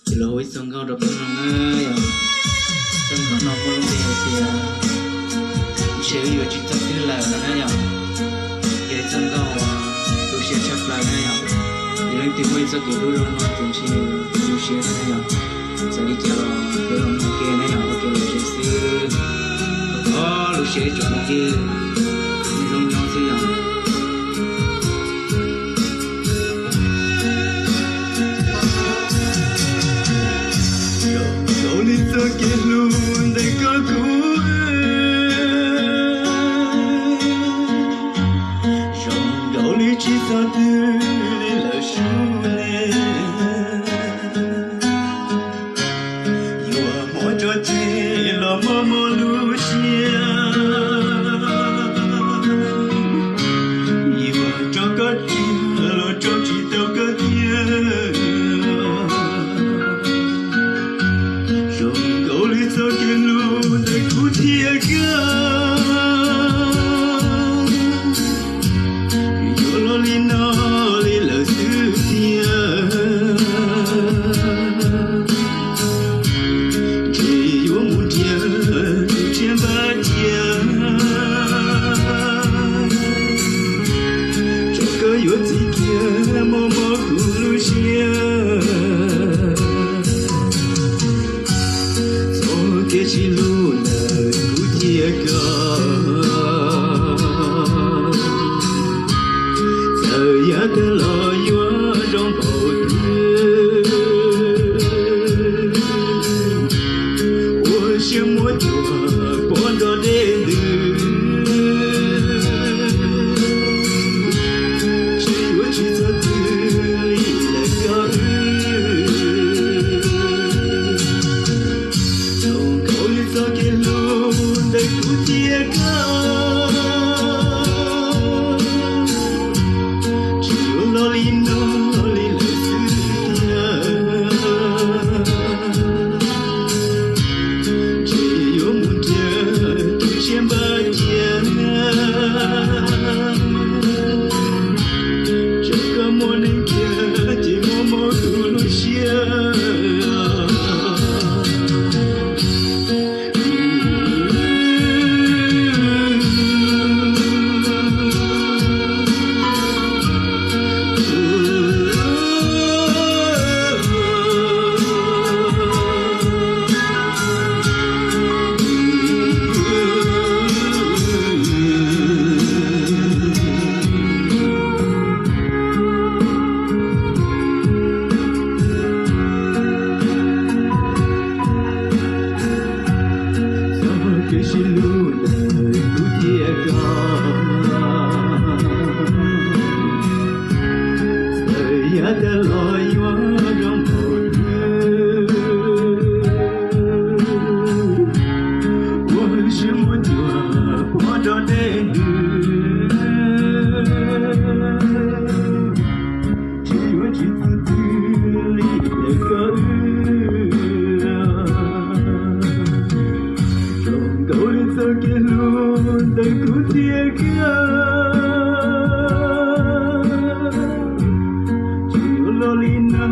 Ces los hu ib txoj nkauj rau peb mloog na yom. Txoj nkauj no muaj lub npe hais tias ntshe wb yuav tsis txog twg lawm no na yom. Yog ib txoj nkauj uas tu siab tshaj plaws na yom. Yog leej twg muaj ib txoj kev hlub zoo no ces ntshe tu siab na yom. Txawm li cas los yuav los mloog ke na yom, ua ke los tsev xwb. Thov lub siab ib tsoom phooj ywg nyob zoo nyob xwb yom. Zoo nkaus li txoj kev hlub ntawm koj kuv, zoo nkaus li tsis txog twg li lawm sub ne. Yuav hmov tso tseg los mob mob lub siab, yuav tso koj cia los tso tsis tau koj tiag. Zoo nkaus li txoj kev hlub ntawm kuv thiab koj, yuav los li no li lawm xwb tiag. Ntshe yuav mus nrhiav tus tshiab npab cia, tso koj yuav txim kiag mob mob kuv lub siab. Txoj kev sib hlub ntawm kuv thiab koj, txawm yav tag los yuav zoo npaum twg, ua siab muab cuag pob nrog dej ntws, ntshe yuav tsis txog twg li lawm koj wb. Zoo nkaus li txoj kev hlub ntawm kuv thiab koj, tsis yuav los li no li lawm xwb tiag. Ntshe yuav mus nrhiav tus tshiab npab cia, tso koj muaj neeg kiag ces mob mob kuv lub siab. Txoj kev sib hlub ntawm kuv thiab koj, txawm yav tag los yuav zoo npaum twg, ua siab muab cuag pob nrog dej ntws, ntshe yuav tsis txog twg li lawm koj wb. Zoo nkaus li txoj kev hlub ntawm kuv thiab koj, tsis yuav los li no